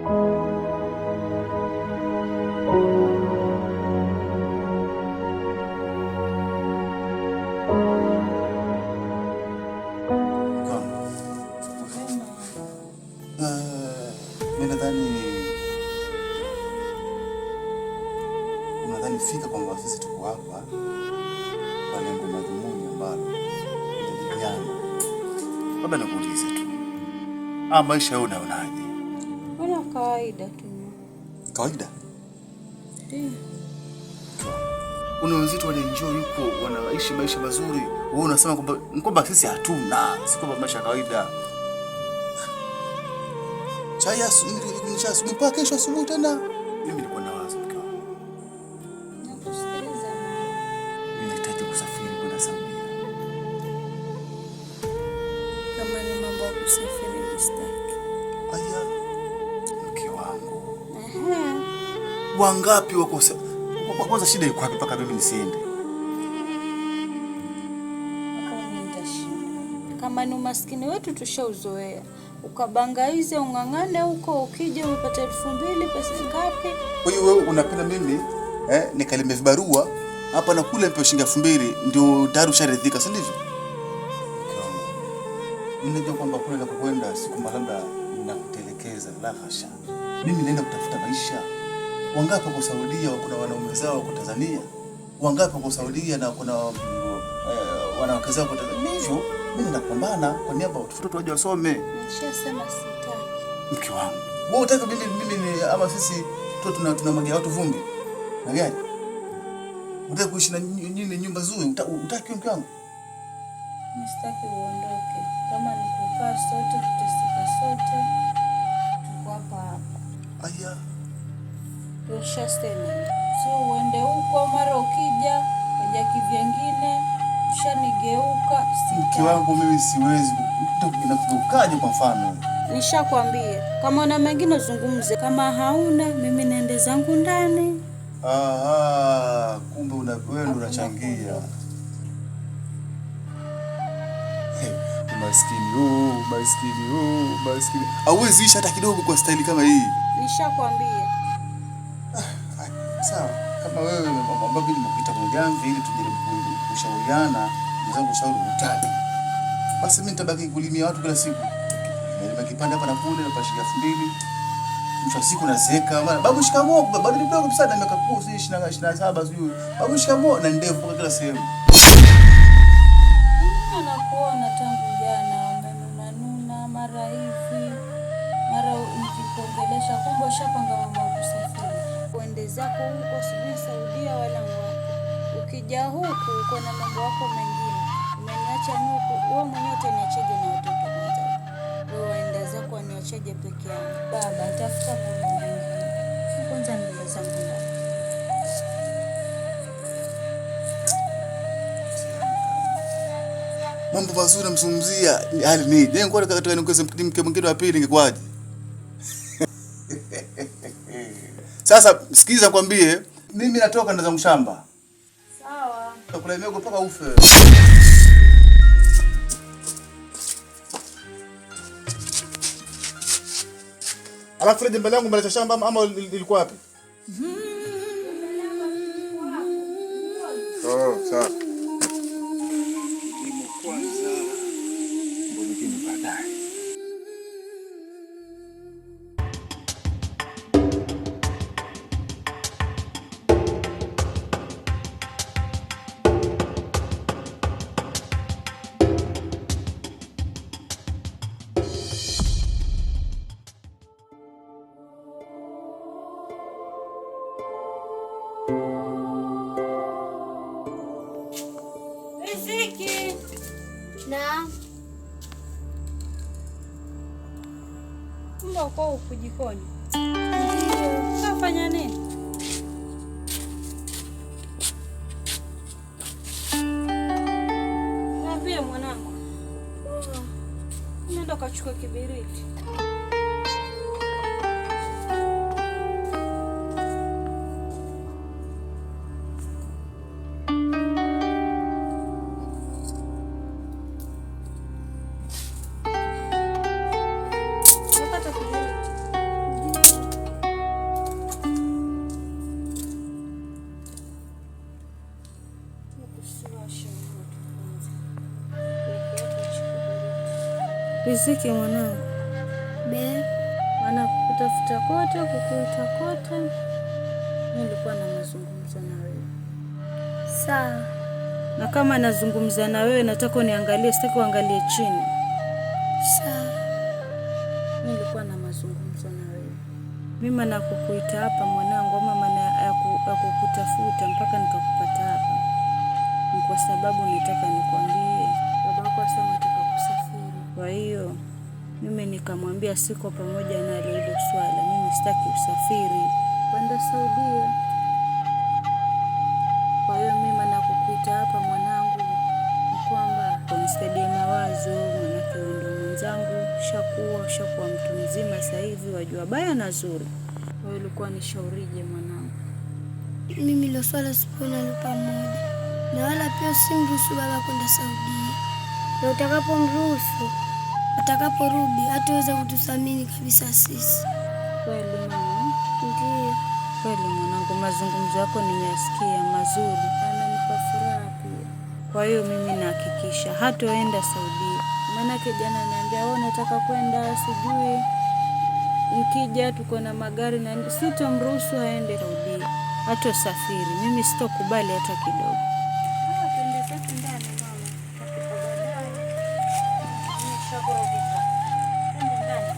Mimi nadhani fika kwamba sisi tuko hapa kwa lengo madhumuni ambalo kujadiliana. Labda nikuulize tu, maisha wewe unaonaje? Mbona kawaida tu. Kawaida? Ndio. Kuna wenzetu wanaenjoy huko, wanaishi maisha mazuri. Wewe unasema kwamba sisi hatuna, si kwamba maisha ya kawaida. Chai asubuhi mpaka kesho asubuhi tena. Mimi nilikuwa na wazo, mke wangu. Nakusikiliza. Mimi nahitaji kusafiri kwenda Saudia. Kama ni mambo ya kusafiri mistaki. Aya, mke wangu. Ehe. Wangapi wako kwanza shida iko wapi mpaka mimi nisiende? Hapo mimi nitashinda. Kama ni umaskini wetu tushauzoea. Ukabangaize ung'ang'ane huko, ukija umepata 2000 pesa ngapi? Kwa hiyo wewe unapenda mimi nikalime vibarua hapa na kule nipewe shilingi 2000 ndio tayari usharidhika, si ndivyo? Mke wangu, mimi najua kwamba kule nakokwenda siku labda nakutelekeza, la hasha. Mimi naenda kutafuta maisha. Wangapi wako Saudia kuna wanaume zao wako Tanzania? Wangapi wako Saudia na kuna wanawake zao wako Tanzania? Hivyo mimi napambana kwa niaba ya watoto waje wasome. Nishasema sitaki. Mke wangu, wewe unataka mimi ni ama sisi tu tunamwagia watu vumbi na gari? Unataka kuishi na nyinyi nyumba nzuri, utaki mke wangu? Nisitaki uondoke. Kama ni kukaa sote, tuteseka sote. Tuko hapa hapa. Aya. Tushasema. Sio uende huko mara ukija uja kivyengine ushanigeuka. Mke wangu mimi siwezi nakugeukaje kwa mfano? Nishakwambia kama una mengine uzungumze, kama hauna mimi naende zangu ndani. Aha, kumbe wewe ndio unachangia. Umaskini huu, umaskini huu, umaskini. Hauwezi ishi hata kidogo kwa staili kama hii. Nishakwambia. Sawa, kama wewe ambapo nimekuita kwenye jamvi ili tujaribu kushauriana, mwenzangu ushauri hutaki. Basi mimi nitabaki kulimia watu kila siku. Nilima kipande hapa na kule na shilingi 2000. Mwisho wa siku nazeeka. Maana babu shikamoo, bado ni mdogo sana, miaka 10, 27 sijui. Babu shikamoo na ndevu mpaka kila sehemu. Mimi nakuona tangu jana umenuna nuna mara hivi mara nikikuongelesha, kumbe ushapanga mambo ya kusafiri. Uende zako huko sijui Saudia wala wapi. Ukija huku uko na mambo yako mengine. Umeniacha nuku, wewe mwenyewe utaniachaje na watoto kwanza? Wewe waenda zako waniachaje peke yangu? Baba, tafuta mambo mengine. Kwanza nenda zangu ndani. Mambo mazuri namzungumzia, hali ni je, ngoja katika niongeze mke mwingine wa pili ingekwaje? Sasa sikiza nikwambie, mimi natoka ndo zangu shamba. Sawa. Nakula miogo mpaka ufe. Alafu ile jembe langu mbele shamba ama ilikuwa wapi? Oh, sawa. Kilimo kwanza, mambo mengine baadaye. Riziki. Naam. Kumbe uko huku jikoni? Ndio. Kafanya nini? Niambie mwanangu. Nenda kachukua kibiriti. Riziki mwanangu. Be, Maana kukutafuta kote, kukuita kote, nilikuwa na mazungumzo na wewe. Sawa. Na kama nazungumza na wewe nataka uniangalie, sitaki uangalie chini. Sawa. Nilikuwa na mazungumzo na wewe. Mimi na kukuita hapa mwanangu, ama maana ya kukutafuta mpaka nikakupata hapa ni kwa sababu nataka nikwambie babako asema nataka kusafiri. Kwa hiyo mimi nikamwambia siko pamoja na hilo swala, mimi sitaki usafiri kwenda Saudia. Kwa hiyo mimi na kukuita hapa mwanangu ni kwamba unisaidie mawazo, manake wewe ndio mwenzangu, ushakuwa mtu mzima sasa hivi, wajua baya na zuri. Wewe ulikuwa nishaurije mwanangu? Mimi hilo swala sipo nalo pamoja, na wala pia usimruhusu baba kwenda Saudia, na utakapomruhusu atakaporudi hataweza kututhamini kabisa sisi. Kweli mama? Ndiyo. Kweli mwanangu, mazungumzo yako nimeyasikia mazuri, yananipa furaha pia. Kwa hiyo mimi nahakikisha hatoenda Saudia. Maanake jana niambia wewe unataka kwenda, sijui nikija tuko na magari na sitomruhusu aende Saudia, hatosafiri. Mimi sitokubali hata kidogo. Twende zetu ndani mama, tutafika baadaye. Nimeshakorogeka. Twende ndani.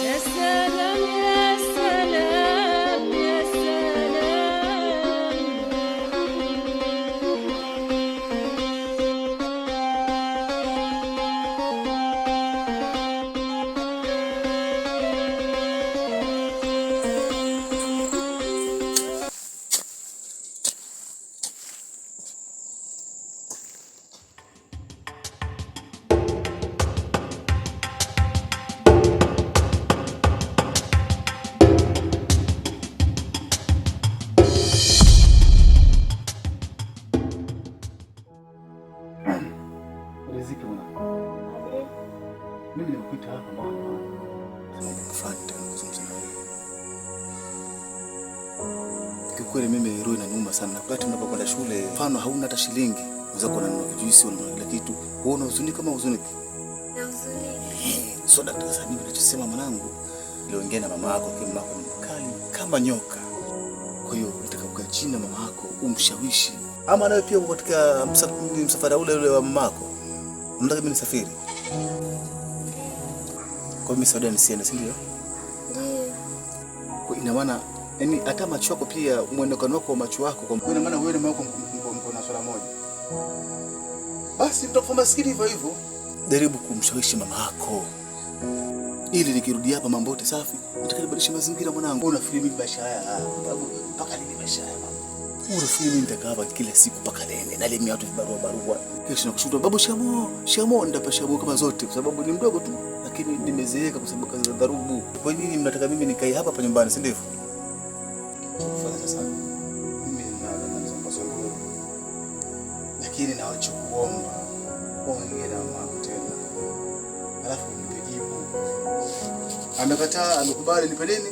يا سلام يا سلام يا سلام. Riziki mwanangu, mimi nimekuita hapa mama, sababu fulani nataka kuzungumza na wewe. Kiukweli mimi roho inaniuma sana. Wakati unapokwenda shule, mfano hauna hata shilingi, unaweza kuwa unanunua vijuisi, unanunua kila kitu, wewe unahuzunika kama huzuniki? Nahuzunika. So dakika, sasa mimi ninachosema mwanangu, niliongea na mama yako, kwa mama yako ni mkali kama nyoka. Kwa hiyo nataka ukae chini na mama yako umshawishi, ama nawe pia uko katika msafara ule ule wa mama yako. Unataka mimi nisafiri? Kwa mimi Saudia nisiende, si ndio? Ndio. Kwa ina maana yani hata macho yako pia mwonekano wako wa macho yako kwa ina maana wewe na mama yako mko na swala moja. Basi mtakufa maskini hivyo hivyo. Jaribu kumshawishi mama yako ili nikirudi hapa mambo yote safi, nataka nibadilishe mazingira mwanangu. Unafikiri mimi maisha haya babu, mpaka lini maisha haya mama? Unafikiri mimi nitakaa hapa kila siku mpaka lini? Nalimia watu vibarua barua. Kesho nakushuta babu, shikamoo, shikamoo, nitapa shikamoo kama zote kwa sababu ni mdogo tu, lakini nimezeeka kwa sababu kazi za dharubu. Kwa nini mnataka mimi nikae hapa hapa nyumbani, si ndivyo? Kufanya sasa mimi na na lakini nawachokuomba ongea na mama tena, alafu nipe jibu. Amekataa, amekubali, nipe nini?